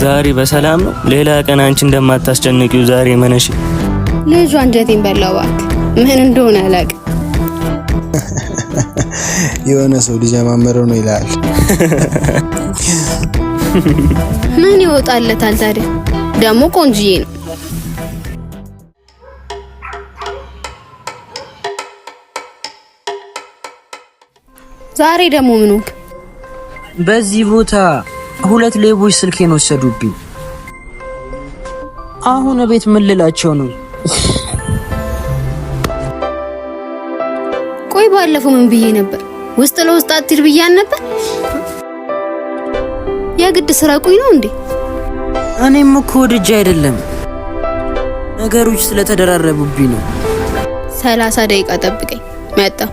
ዛሬ በሰላም ነው። ሌላ ቀን አንቺ እንደማታስጨንቂው ዛሬ መነሽ። ልጁ አንጀቴን በላው እባክህ። ምን እንደሆነ አላውቅም። የሆነ ሰው ሊጀማመረው ነው ይላል። ምን ይወጣለታል ታዲያ? ደግሞ ቆንጅዬ ነው። ዛሬ ደግሞ ምን ሆንክ? በዚህ ቦታ ሁለት ሌቦች ስልኬን ወሰዱብኝ። አሁን እቤት ምን ልላቸው ነው? ቆይ ባለፈው ምን ብዬ ነበር? ውስጥ ለውስጥ አትሂድ ብያን ነበር። የግድ ስረቁኝ ነው እንዴ? እኔም እኮ ወድጄ አይደለም፣ ነገሮች ስለተደራረቡብኝ ነው። 30 ደቂቃ ጠብቀኝ፣ መጣሁ።